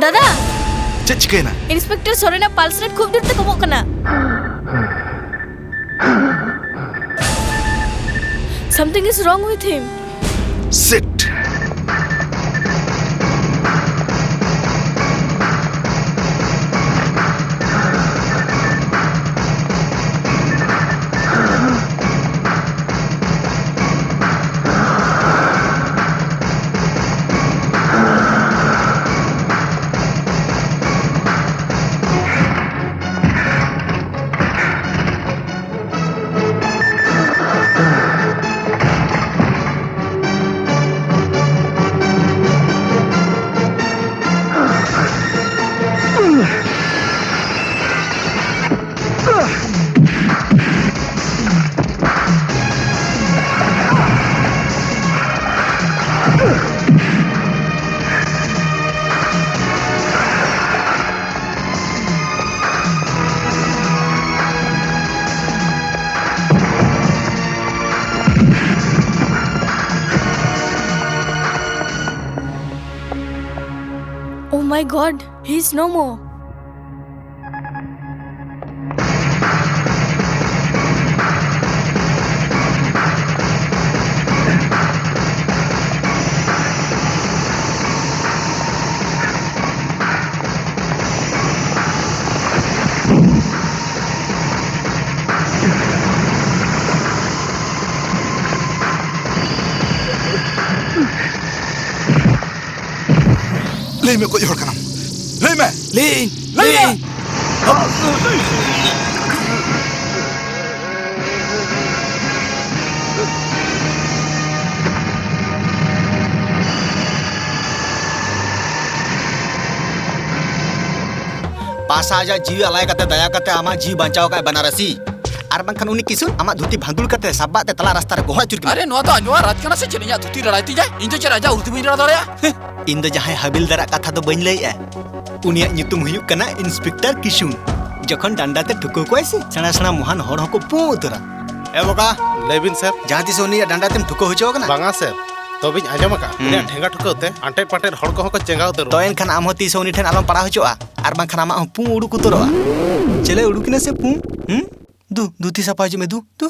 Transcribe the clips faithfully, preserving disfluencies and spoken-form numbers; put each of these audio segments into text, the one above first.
ᱫᱟᱫᱟ! ᱪᱮᱫ ᱪᱤᱠᱟᱹᱭᱮᱱᱟ? ᱤᱱᱥᱯᱮᱠᱴᱚᱨ ᱥᱚᱨᱮᱱᱟᱜ ᱯᱟᱞᱥ ᱨᱮᱴ ᱠᱷᱩᱵ ᱡᱳᱨ ᱛᱮ ᱠᱚᱢᱚᱜ ᱠᱟᱱᱟ᱾ Something is wrong with him. Sit. Oh my God, he's no more. ᱞᱟᱹᱭ ᱢᱮ, ᱚᱠᱚᱭ ᱦᱚᱲ ᱠᱟᱱᱟᱢ? ᱞᱟᱹᱭ ᱢᱮ᱾ ᱞᱟᱹᱭ ᱟᱹᱧ, ᱞᱟᱹᱭ ᱞᱟᱹᱭ ᱢᱮ᱾ ᱟᱹᱧ᱾ ᱯᱟᱥᱟ ᱟᱡᱟᱜ ᱡᱤᱣᱤ ᱟᱞᱟᱭ ᱠᱟᱛᱮ ᱫᱟᱭᱟ ᱠᱟᱛᱮ ᱟᱢᱟᱜ ᱡᱤᱣᱤ ᱵᱟᱧᱪᱟᱣ ᱟᱠᱟᱫ ᱵᱟᱱᱟᱨᱟᱥᱤ᱾ ᱟᱨ ᱵᱟᱝᱠᱷᱟᱱ ᱩᱱᱤ ᱠᱤᱥᱩᱱ ᱟᱢᱟᱜ ᱫᱷᱩᱛᱤ ᱵᱷᱟᱸᱫᱩᱲ ᱠᱟᱛᱮ ᱥᱟᱵ ᱟᱜ ᱛᱮ ᱛᱟᱞᱟ ᱨᱟᱥᱛᱟ ᱨᱮ ᱜᱚᱦᱚᱲ ᱟᱹᱪᱩᱨ ᱠᱮᱢᱟ᱾ ᱟᱨᱮ, ᱱᱚᱣᱟ ᱫᱚ ᱟᱡᱚᱣᱟᱜ ᱨᱟᱡᱽ ᱠᱟᱱᱟ ᱥᱮ ᱪᱮᱫ? ᱤᱧᱟᱜ ᱫᱷᱩᱛᱤ ᱨᱟᱲᱟᱭ ᱛᱤᱧᱟᱭ? ᱤᱧ ᱫᱚ ᱪᱮᱫ ᱟᱡᱟᱜ ᱩᱨᱫᱤ ᱵᱟᱹᱧ ᱨᱟᱲᱟ ᱫᱟᱲᱮᱭᱟᱜᱼᱟ? ᱦᱮᱸ, ᱤᱧ ᱫᱚ ᱡᱟᱦᱟᱸᱭ ᱦᱟᱵᱤᱞᱫᱟᱨᱟᱜ ᱠᱟᱛᱷᱟ ᱫᱚ ᱵᱟᱹᱧ ᱞᱟᱹᱭᱮᱜᱼᱟ᱾ ᱩᱱᱤᱭᱟᱜ ᱧᱩᱛᱩᱢ ᱦᱩᱭᱩᱜ ᱠᱟᱱᱟ ᱤᱱᱥᱯᱮᱠᱴᱚᱨ ᱠᱤᱥᱩᱱ᱾ ᱡᱚᱠᱷᱚᱱ ᱰᱟᱱᱰᱟ ᱛᱮ ᱴᱷᱩᱠᱟᱹᱣ ᱠᱚᱣᱟᱭ ᱥᱮ, ᱥᱮᱬᱟ ᱥᱮᱬᱟ ᱢᱚᱦᱟᱱ ᱦᱚᱲ ᱦᱚᱸᱠᱚ ᱯᱩᱸ ᱩᱛᱟᱹᱨᱟ᱾ ᱮ ᱵᱚᱠᱟ, ᱞᱟᱹᱭ ᱵᱤᱱ ᱥᱮᱨ᱾ ᱡᱟᱦᱟᱸ ᱛᱤᱥ ᱩᱱᱤᱭᱟᱜ ᱰᱟᱱᱰᱟ ᱛᱮᱢ ᱴᱷᱩᱠᱟᱹᱣ ᱦᱚᱪᱚ ᱟᱠᱟᱱᱟ? ᱵᱟᱝᱟ ᱥᱮᱨ᱾ ᱛᱚᱵᱮᱧ ᱟᱸᱡᱚᱢ ᱟᱠᱟᱫᱼᱟ, ᱦᱩᱸ᱾ ᱩᱱᱤᱭᱟᱜ ᱴᱷᱮᱸᱜᱟ ᱴᱷᱩᱠᱟᱹᱣ ᱛᱮ ᱟᱱᱴᱮᱫ ᱯᱟᱱᱴᱮᱫ ᱦᱚᱲ ᱠᱚᱦᱚᱸ ᱠᱚ ᱪᱮᱸᱜᱟᱣ ᱩᱛᱟᱹᱨᱚᱜᱼᱟ᱾ ᱛᱚ ᱮᱱᱠᱷᱟᱱ ᱟᱢ ᱦᱚᱸ ᱛᱤᱥ ᱦᱚᱸ ᱩᱱᱤ ᱴᱷᱮᱱ ᱟᱞᱚᱢ ᱯᱟᱲᱟᱣ ᱦᱚᱪᱚᱜᱼᱟ, ᱟᱨ ᱵᱟᱝᱠᱷᱟᱱ ᱟᱢᱟᱜ ᱦᱚᱸ ᱯᱩᱸ ᱩᱰᱩᱠ ᱩᱛᱟᱹᱨᱚᱜᱼᱟ᱾ ᱪᱮᱞᱮ ᱩᱰᱩᱠ ᱮᱱᱟ ᱥᱮ ᱯᱩᱸ? ᱦᱩᱸ? ᱫᱩ, ᱫᱷᱩᱛᱤ ᱥᱟᱯᱷᱟ ᱦᱤᱡᱩᱜ ᱢᱮ, ᱫᱩ, ᱫᱩ᱾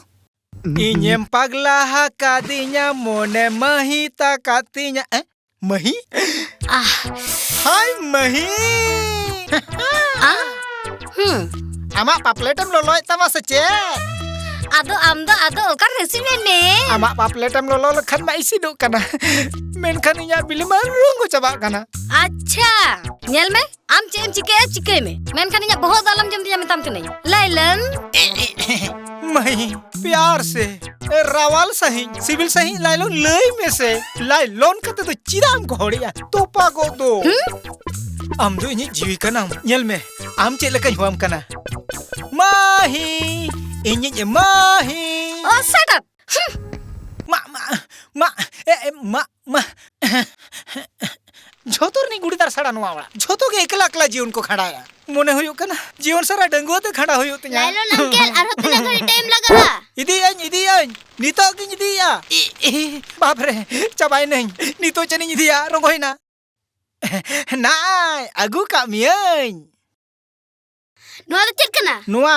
ᱤᱧᱮᱢ ᱯᱟᱜᱽᱞᱟ ᱟᱠᱟᱫᱤᱧᱟ, ᱢᱚᱱᱮ ᱢᱟᱹᱦᱤᱛ ᱟᱠᱟᱫ ᱛᱤᱧᱟ᱾ ᱮ? ᱢᱟᱹᱦᱤ? ᱟᱦ᱾ ᱦᱟᱭ, ᱢᱟᱹᱦᱤ! ᱟ? ᱦᱩᱸ᱾ ᱟᱢᱟᱜ ᱯᱟᱯᱞᱮᱴ ᱮᱢ ᱞᱚᱞᱚᱭᱮᱫ ᱛᱟᱢᱟ ᱥᱮ ᱪᱮᱫ? ᱟᱫᱚ ᱟᱢ ᱫᱚ ᱟᱫᱚ ᱚᱠᱟ ᱨᱮ ᱤᱥᱤᱱ ᱮᱱᱮ? ᱟᱢᱟᱜ ᱯᱟᱯᱞᱮᱴ ᱮᱢ ᱞᱚᱞᱚ ᱞᱮᱠᱷᱟᱱ ᱢᱟ ᱤᱥᱤᱱᱚᱜ ᱠᱟᱱᱟ, ᱢᱮᱱᱠᱷᱟᱱ ᱤᱧᱟᱜ ᱵᱤᱞᱤ ᱢᱟ ᱨᱚᱝᱜᱚ ᱪᱟᱵᱟᱜ ᱠᱟᱱᱟ᱾ ᱟᱪᱪᱷᱟ, ᱧᱮᱞ ᱢᱮ, ᱟᱢ ᱪᱮᱫ ᱮᱢ ᱪᱤᱠᱟᱹᱭᱟ ᱪᱤᱠᱟᱹᱭ ᱢᱮ, ᱢᱮᱱᱠᱷᱟᱱ ᱤᱧᱟᱜ ᱵᱚᱦᱚᱜ ᱫᱚ ᱟᱞᱚᱢ ᱡᱚᱢ ᱛᱤᱧᱟ ᱢᱮᱛᱟᱢ ᱠᱟᱹᱱᱟᱹᱧ᱾ ᱞᱟᱭᱞᱟᱱ᱾ ᱢᱟᱹᱦᱤ, ᱯᱭᱟᱨ ᱥᱮ, ᱨᱟᱣᱟᱞ ᱥᱟᱹᱦᱤᱡ, ᱥᱤᱵᱤᱞ ᱥᱟᱹᱦᱤᱡ ᱞᱟᱭᱞᱚᱱ ᱞᱟᱹᱭ ᱢᱮᱥᱮ, ᱞᱟᱭᱞᱚᱱ ᱠᱟᱛᱮ ᱫᱚ ᱪᱮᱫᱟᱜ ᱮᱢ ᱜᱚᱦᱚᱲᱮᱜᱼᱟ? ᱛᱚᱯᱟᱜᱚᱜ ᱫᱚ᱾ ᱦᱩᱸ? ᱟᱢ ᱫᱚ ᱤᱧᱤᱡ ᱡᱤᱣᱤ ᱠᱟᱱᱟᱢ᱾ ᱧᱮᱞ ᱢᱮ, ᱟᱢ ᱪᱮᱫ ᱞᱮᱠᱟᱧ ᱦᱚᱦᱚᱣᱟᱢ ᱠᱟᱱᱟ᱾ ᱢᱟᱹᱦᱤ, ᱤᱧᱤᱡ ᱢᱟᱹᱦᱤ᱾ Oh, shut up! ᱦᱩᱸ᱾ ᱢᱟ, ᱢᱟ, ᱢᱟ, ᱮ, ᱮ, ᱢᱟ, ᱢᱟ᱾ ᱡᱷᱚᱛᱚ ᱨᱤᱱᱤᱡ ᱜᱩᱲᱤᱫᱟᱨ ᱥᱟᱲᱟ ᱱᱚᱣᱟ ᱚᱲᱟᱜ᱾ ᱡᱷᱚᱛᱚ ᱜᱮ ᱮᱠᱞᱟ ᱮᱠᱞᱟ ᱡᱤᱭᱚᱱ ᱠᱚ ᱠᱷᱟᱸᱰᱟᱣᱮᱜᱼᱟ᱾ ᱢᱚᱱᱮ ᱦᱩᱭᱩᱜ ᱠᱟᱱᱟ, ᱡᱤᱭᱚᱱ ᱥᱟᱨᱟ ᱰᱟᱺᱜᱩᱣᱟᱹ ᱛᱮ ᱠᱷᱟᱸᱰᱟᱣ ᱦᱩᱭᱩᱜ ᱛᱤᱧᱟ᱾ ᱞᱟᱭᱞᱚᱱ ᱟᱝᱠᱮᱞ, ᱟᱨᱦᱚᱸ ᱛᱤᱱᱟᱹᱜ ᱜᱷᱟᱹᱲᱤᱡ ᱴᱟᱭᱤᱢ ᱞᱟᱜᱟᱜᱼᱟ? ᱤᱫᱤᱭᱟᱹᱧ, ᱤᱫᱤᱭᱟᱹᱧ, ᱱᱤᱛᱚᱜ ᱜᱤᱧ ᱤᱫᱤᱭᱟ᱾ ᱤ, ᱤ, ᱵᱟᱯ ᱨᱮ, ᱪᱟᱵᱟᱭᱮᱱᱟᱹᱧ᱾ ᱱᱤᱛᱚᱜ ᱪᱮᱫ ᱤᱧ ᱤᱫᱤᱭᱟ, ᱨᱚᱸᱜᱚᱭᱮᱱᱟ᱾ ᱱᱟᱭ, ᱟᱹᱜᱩ ᱠᱟᱜ ᱢᱤᱭᱟᱹᱧ᱾ ᱱᱚᱣᱟ ᱫᱚ ᱪᱮᱫ ᱠᱟᱱᱟ? ᱱᱚᱣᱟ,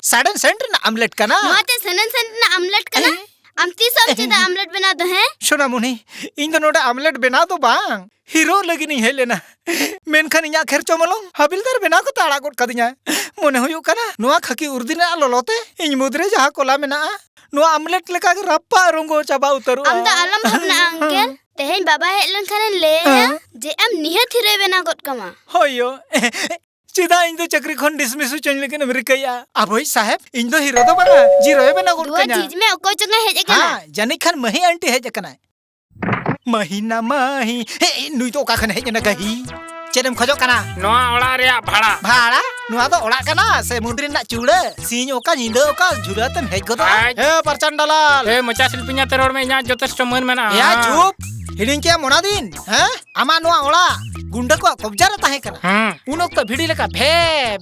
ᱥᱟᱰᱮᱱ ᱥᱮᱱᱴ ᱨᱮᱱᱟᱜ ᱟᱢᱞᱮᱴ ᱠᱟᱱᱟ᱾ ᱱᱚᱣᱟ ᱪᱮᱫ ᱥᱟᱰᱮᱱ ᱥᱮᱱᱴ ᱨᱮᱱᱟᱜ ᱟᱢᱞᱮᱴ ᱠᱟᱱᱟ? ᱮ? ᱟᱢ ᱛᱤᱥ ᱮᱢ ᱪᱮᱫᱟ ᱟᱢᱞᱮᱴ ᱵᱮᱱᱟᱣ ᱫᱚ, ᱦᱮᱸ? ᱥᱳᱱᱟᱢᱩᱱᱤ, ᱤᱧ ᱫᱚ ᱱᱚᱰᱮ ᱟᱢᱞᱮᱴ ᱵᱮᱱᱟᱣ ᱫᱚ ᱵᱟᱝ, ᱦᱤᱨᱳ ᱞᱟᱹᱜᱤᱫ ᱤᱧ ᱦᱮᱡ ᱞᱮᱱᱟ᱾ ᱢᱮᱱᱠᱷᱟᱱ ᱤᱧᱟᱜ ᱠᱷᱮᱨᱪᱚ ᱢᱚᱞᱚᱝ ᱦᱟᱵᱤᱞᱫᱟᱨ ᱵᱮᱱᱟᱣ ᱠᱟᱛᱮ ᱟᱲᱟᱜ ᱜᱚᱫ ᱠᱟᱫᱤᱧᱟ᱾ ᱢᱚᱱᱮ ᱦᱩᱭᱩᱜ ᱠᱟᱱᱟ, ᱱᱚᱣᱟ ᱠᱷᱟᱹᱠᱤ ᱩᱨᱫᱤ ᱨᱮᱱᱟᱜ ᱞᱚᱞᱚ ᱛᱮ ᱤᱧ ᱢᱩᱫᱽ ᱨᱮ ᱡᱟᱦᱟᱸ ᱠᱚᱞᱟ ᱢᱮᱱᱟᱜᱼᱟ, ᱱᱚᱣᱟ ᱟᱢᱞᱮᱴ ᱞᱮᱠᱟ ᱜᱮ ᱨᱟᱯᱟᱜ ᱨᱚᱸᱜᱚ ᱪᱟᱵᱟ ᱩᱛᱟᱹᱨᱚᱜᱼᱟ᱾ ᱟᱢ ᱫᱚ ᱟᱞᱚᱢ ᱵᱷᱟᱵᱽᱱᱟᱜᱼᱟ, ᱟᱝᱠᱮᱞ᱾ ᱛᱮᱦᱮᱧ ᱵᱟᱵᱟ ᱦᱮᱡ ᱞᱮᱱᱠᱷᱟᱱᱮ ᱞᱟᱹᱭᱟᱭᱟ ᱦᱮᱸ? ᱡᱮ ᱟᱢ ᱱᱤᱦᱟᱹᱛ ᱦᱤᱨᱳᱭ ᱵᱮᱱᱟᱣ ᱜᱚᱫ ᱠᱟᱢᱟ᱾ ᱦᱳᱭ ᱭᱳ᱾ ᱪᱮᱫᱟᱜ ᱤᱧ ᱫᱚ ᱪᱟᱹᱠᱨᱤ ᱠᱷᱚᱱ ᱰᱤᱥᱢᱤᱥ ᱦᱚᱪᱚᱧ ᱞᱟᱹᱜᱤᱫ ᱮᱢ ᱨᱤᱠᱟᱹᱭᱮᱫᱼᱟ? ᱟᱵᱚᱭᱤᱡ ᱥᱟᱦᱮᱵᱽ, ᱤᱧ ᱫᱚ ᱦᱤᱨᱳ ᱫᱚ ᱵᱟᱝᱟ, ᱡᱤᱨᱳᱭ ᱵᱮᱱᱟᱣ ᱜᱚᱫ ᱫᱩᱣᱟ ᱠᱟᱹᱧᱟ᱾ ᱡᱷᱤᱡ ᱢᱮ, ᱚᱠᱚᱭ ᱪᱚᱝ ᱮ ᱦᱮᱡ ᱟᱠᱟᱱᱟ᱾ ᱦᱮᱸ, ᱡᱟᱹᱱᱤᱡ ᱠᱷᱟᱱ ᱢᱟᱹᱦᱤ ᱟᱱᱴᱤ ᱦᱮᱡ ᱟᱠᱟᱱᱟᱭ᱾ ᱢᱟᱹᱦᱤᱱᱟ ᱢᱟᱹᱦᱤ, ᱦᱮ, ᱱᱩᱭ ᱫᱚ ᱚᱠᱟ ᱠᱷᱚᱱ ᱦᱮᱡ ᱮᱱᱟ ᱜᱟᱹᱦᱤ? ᱪᱮᱫ ᱮᱢ ᱠᱷᱚᱡᱚᱜ ᱠᱟᱱᱟ? ᱱᱚᱣᱟ ᱚᱲᱟᱜ ᱨᱮᱭᱟᱜ ᱵᱷᱟᱲᱟ᱾ ᱵᱷᱟᱲᱟ? ᱱᱚᱣᱟ ᱫᱚ ᱚᱲᱟᱜ ᱠᱟᱱᱟ ᱥᱮ ᱢᱩᱸᱰᱨᱤ ᱨᱮᱱᱟᱜ ᱪᱩᱲᱟᱹ? ᱥᱤᱧ ᱚᱠᱟ, ᱧᱤᱫᱟᱹ ᱚᱠᱟ, ᱡᱷᱩᱨᱟᱹ ᱛᱮᱢ ᱦᱮᱡ ᱜᱚᱫᱚᱜᱼᱟ? ᱟᱡ᱾ ᱦᱮ, ᱯᱟᱨᱪᱟᱱ ᱫᱟᱞᱟᱞ᱾ ᱮ, ᱢᱚᱪᱟ ᱥᱤᱞᱯᱤᱧ ᱟᱛᱮ ᱨᱚᱲ ᱢᱮ, ᱤᱧᱟᱜ ᱡᱚᱛᱷᱮᱥᱴᱚ ᱢᱟᱹᱱ ᱢᱮᱱᱟᱜᱼᱟ᱾ ᱮᱭᱟ, ᱦᱮᱸ᱾ ᱪᱩᱯ᱾ ᱦᱤᱲᱤᱧ ᱠᱮᱜᱼᱟᱢ ᱚᱱᱟ ᱫᱤᱱ? ᱦᱮᱸ? ᱟᱢᱟᱜ ᱱᱚᱣᱟ ᱚᱲᱟᱜ ᱜᱩᱱᱰᱟᱹ ᱠᱚᱣᱟᱜ ᱠᱚᱵᱽᱡᱟ ᱨᱮ ᱛᱟᱦᱮᱸ ᱠᱟᱱᱟ᱾ ᱦᱮᱸ᱾ ᱩᱱ ᱚᱠᱛᱚ ᱵᱷᱤᱲᱤ ᱞᱮᱠᱟ ᱵᱷᱮ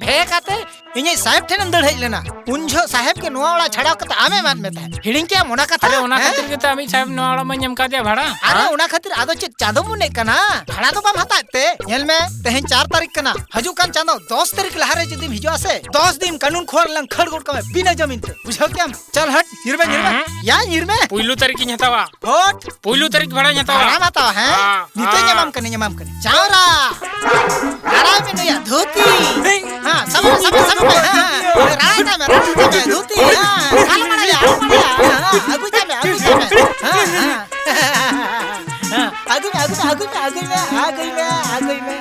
ᱵᱷᱮ ᱠᱟᱛᱮ ᱤᱧᱤᱡ ᱥᱟᱦᱮᱵ ᱴᱷᱮᱱᱮᱢ ᱫᱟᱹᱲ ᱦᱮᱡ ᱞᱮᱱᱟ᱾ ᱩᱱ ᱡᱚᱦᱚᱜ ᱥᱟᱦᱮᱵ ᱜᱮ ᱱᱚᱣᱟ ᱚᱲᱟᱜ ᱪᱷᱟᱲᱟᱣ ᱠᱟᱛᱮ ᱟᱢᱮ ᱮᱢᱟᱫ ᱢᱮ ᱛᱟᱦᱮᱸᱫ᱾ ᱦᱤᱲᱤᱧ ᱠᱮᱜᱼᱟᱢ ᱚᱱᱟ ᱠᱟᱛᱷᱟ? ᱟᱨᱮ, ᱚᱱᱟ ᱦᱮᱸ? ᱠᱷᱟᱹᱛᱤᱨ ᱜᱮᱛᱚ ᱟᱢᱤᱡ ᱥᱟᱦᱮᱵ ᱱᱚᱣᱟ ᱚᱲᱟᱜ ᱢᱟᱧ ᱮᱢ ᱠᱟᱫᱮᱭᱟ ᱵᱷᱟᱲᱟ᱾ ᱟᱨᱮ, ᱦᱮᱸ? ᱚᱱᱟ ᱠᱷᱟᱹᱛᱤᱨ ᱟᱫᱚ ᱪᱮᱫ ᱪᱟᱸᱫᱚ ᱵᱚᱱ ᱮᱱᱮᱡ ᱠᱟᱱᱟ? ᱵᱷᱟᱲᱟ ᱫᱚ ᱵᱟᱢ ᱦᱟᱛᱟᱣᱮᱫ ᱛᱮ? ᱧᱮᱞ ᱢᱮ, ᱛᱮᱦᱮᱧ ᱪᱟᱨ ᱛᱟᱹᱨᱤᱠᱷ ᱠᱟᱱᱟ, ᱦᱤᱡᱩᱜ ᱠᱟᱱ ᱪᱟᱸᱫᱚ ᱫᱚᱥ ᱛᱟᱹᱨᱤᱠᱷ ᱞᱟᱦᱟ ᱨᱮ ᱡᱩᱫᱤᱢ ᱦᱤᱡᱩᱜᱼᱟ ᱥᱮ, ᱫᱚᱥ ᱫᱤᱱ ᱠᱟᱹᱱᱩᱱ ᱠᱷᱚᱲ ᱞᱟᱝ ᱠᱷᱟᱹᱲ ᱜᱚᱫ ᱠᱟᱢᱟ ᱵᱤᱱᱟᱹ ᱡᱟᱹᱢᱤᱱ ᱛᱮ᱾ ᱵᱩᱡᱷᱟᱹᱣ ᱠᱮᱜᱼᱟᱢ? ᱪᱚᱞ ᱦᱟᱴ, ᱧᱤᱨ ᱢᱮ, ᱧᱤᱨ ᱢᱮ᱾ ᱦᱮᱸ? ᱭᱟ, ᱧᱤᱨ ᱢᱮ᱾ ᱯᱩᱭᱞᱩ ᱛᱟᱹᱨᱤᱠᱷ ᱤᱧ ᱦᱟᱛᱟᱣᱟ᱾ ᱦᱳᱴ᱾ ᱯᱩᱭᱞᱩ ᱛᱟᱹᱨᱤᱠᱷ ᱵᱷᱟᱲᱟᱧ ᱦᱟᱛᱟᱣᱟ᱾ ᱵᱷᱟᱲᱟᱢ ᱦᱟᱛᱟᱣᱟ, ᱦᱮᱸ? ᱦᱮᱸ᱾ ᱱᱤᱛᱚᱜ ᱦᱮᱸ᱾ ᱧᱟᱢᱟᱢ ᱠᱟᱹᱱᱟᱹᱧ, ᱧᱟᱢᱟᱢ ᱠᱟᱹᱱᱟᱹᱧ᱾ ᱪᱟᱣᱨᱟ! ᱨᱟᱲᱟᱭ ᱢᱮ ᱱᱩᱭᱟᱜ ᱫᱷᱩᱛᱤ᱾ ᱦᱮᱸ, ᱥᱟᱵᱮ ᱢᱮ, ᱥᱟᱵᱮ ᱢᱮ, ᱥᱟᱵᱮ ᱢᱮ᱾ ᱦᱮᱸ, ᱦᱮᱸ᱾ ᱨᱟᱲᱟᱭ ᱛᱟᱭ ᱢᱮ, ᱨᱟᱲᱟᱭ ᱛᱟᱭ ᱢᱮ, ᱫᱷᱩᱛᱤ᱾ ᱦᱮᱸ, ᱟᱞᱚᱢ ᱟᱲᱟᱜᱟ, ᱟᱞᱚᱢ ᱟᱲᱟᱜᱟ᱾ ᱦᱮᱸ, ᱦᱮᱸ, ᱟᱹᱜᱩᱭ ᱛᱟᱭ ᱢᱮ, ᱟᱹᱜᱩᱭ ᱛᱟᱭ ᱢᱮ᱾ ᱦᱮᱸ, ᱦᱮᱸ᱾ ᱦᱮᱸ, ᱟᱹᱜᱩᱭ ᱢᱮ, ᱟᱹᱜᱩᱭ ᱢᱮ, ᱟᱹᱜᱩᱭ ᱢᱮ, ᱟᱹᱜᱩᱭ ᱢᱮ, ᱟᱹᱜᱩᱭ ᱢᱮ᱾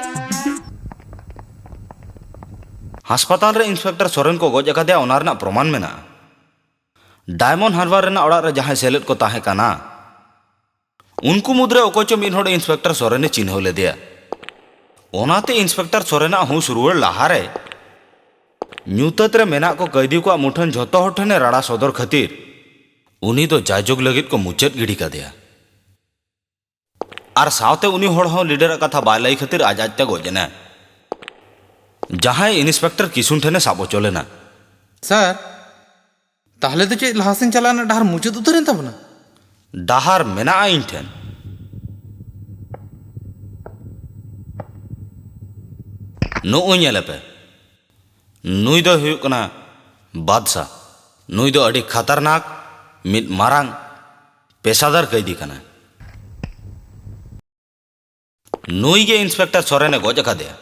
ᱦᱟᱥᱯᱟᱛᱟᱞ ᱨᱮ ᱤᱱᱥᱯᱮᱠᱴᱚᱨ ᱥᱚᱨᱮᱱ ᱠᱚ ᱜᱚᱡ ᱟᱠᱟᱫᱮᱭᱟ, ᱚᱱᱟ ᱨᱮᱱᱟᱜ ᱯᱨᱚᱢᱟᱱ ᱢᱮᱱᱟᱜᱼᱟ᱾ ᱰᱟᱭᱢᱚᱱᱰ ᱦᱟᱨᱵᱟᱨ ᱨᱮᱱᱟᱜ ᱚᱲᱟᱜ ᱨᱮ ᱡᱟᱦᱟᱸᱭ ᱥᱮᱞᱮᱫ ᱠᱚ ᱛᱟᱦᱮᱸ ᱠᱟᱱᱟ, ᱩᱱᱠᱩ ᱢᱩᱫᱽᱨᱮ ᱚᱠᱚᱭ ᱪᱚ ᱢᱤᱫ ᱦᱚᱲ ᱤᱱᱥᱯᱮᱠᱴᱚᱨ ᱥᱚᱨᱮᱱᱮ ᱪᱤᱱᱦᱟᱹᱣ ᱞᱮᱫᱮᱭᱟ᱾ ᱚᱱᱟᱛᱮ ᱤᱱᱥᱯᱮᱠᱴᱚᱨ ᱥᱚᱨᱮᱱᱟᱜ ᱦᱩᱸᱥ ᱨᱩᱣᱟᱹᱲ ᱞᱟᱦᱟᱨᱮ ᱧᱩᱛᱟᱹᱛ ᱨᱮ ᱢᱮᱱᱟᱜ ᱠᱚ ᱠᱟᱹᱭᱫᱤ ᱠᱚᱣᱟᱜ ᱢᱩᱴᱷᱟᱹᱱ ᱡᱷᱚᱛᱚ ᱦᱚᱲ ᱴᱷᱮᱱᱮ ᱨᱟᱲᱟ ᱥᱚᱫᱚᱨ ᱠᱷᱟᱹᱛᱤᱨ ᱩᱱᱤ ᱫᱚ ᱡᱟᱭᱡᱩᱜᱽ ᱞᱟᱹᱜᱤᱫ ᱠᱚ ᱢᱩᱪᱟᱹᱫ ᱜᱤᱰᱤ ᱠᱟᱫᱮᱭᱟ᱾ ᱟᱨ ᱥᱟᱶᱛᱮ ᱩᱱᱤ ᱦᱚᱲ ᱦᱚᱸ ᱞᱤᱰᱟᱨᱟᱜ ᱠᱟᱛᱷᱟ ᱵᱟᱭ ᱞᱟᱹᱭ ᱠᱷᱟᱹᱛᱤᱨ ᱟᱡ ᱟᱡᱛᱮ ᱜᱚᱡ ᱮᱱᱟᱭ᱾ ᱡᱟᱦᱟᱸᱭ ᱤᱱᱥᱯᱮᱠᱴᱚᱨ ᱠᱤᱥᱩᱱ ᱴᱷᱮᱱᱮ ᱥᱟᱵ ᱦᱚᱪᱚ ᱞᱮᱱᱟ᱾ ᱥᱟᱨ, ᱛᱟᱦᱞᱮ ᱫᱚ ᱪᱮᱫ ᱞᱟᱦᱟ ᱥᱮᱱ ᱪᱟᱞᱟᱜ ᱨᱮᱱᱟᱜ ᱰᱟᱦᱟᱨ ᱢᱩᱪᱟᱹᱫ ᱩᱛᱟᱹᱨᱮᱱ ᱛᱟᱵᱚᱱᱟ? ᱰᱟᱦᱟᱨ ᱢᱮᱱᱟᱜᱼᱟ ᱤᱧ ᱴᱷᱮᱱ᱾ ᱱᱚᱜᱼᱚᱭ ᱧᱮᱞᱮᱯᱮ, ᱱᱩᱭ ᱫᱚᱭ ᱦᱩᱭᱩᱜ ᱠᱟᱱᱟ ᱵᱟᱫᱥᱟ᱾ ᱱᱩᱭ ᱫᱚ ᱟᱹᱰᱤ ᱠᱷᱟᱛᱟᱨᱱᱟᱠ ᱢᱤᱫ ᱢᱟᱨᱟᱝ ᱯᱮᱥᱟᱫᱟᱨ ᱠᱟᱹᱭᱫᱤ ᱠᱟᱱᱟᱭ᱾ ᱱᱩᱭ ᱜᱮ ᱤᱱᱥᱯᱮᱠᱴᱚᱨ ᱥᱚᱨᱮᱱᱮ ᱜᱚᱡ ᱟᱠᱟᱫᱮᱭᱟ᱾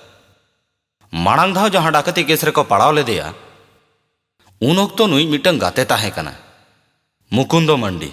ᱢᱟᱲᱟᱝ ᱫᱷᱟᱣ ᱡᱟᱦᱟᱸ ᱰᱟᱠᱟᱛᱤ ᱠᱮᱥ ᱨᱮᱠᱚ ᱯᱟᱲᱟᱣ ᱞᱮᱫᱮᱭᱟ, ᱩᱱ ᱚᱠᱛᱚ ᱱᱩᱭ ᱢᱤᱫᱴᱟᱝ ᱜᱟᱛᱮ ᱛᱟᱦᱮᱸ ᱠᱟᱱᱟ, ᱢᱩᱠᱩᱱᱫᱚ ᱢᱟᱱᱰᱤ᱾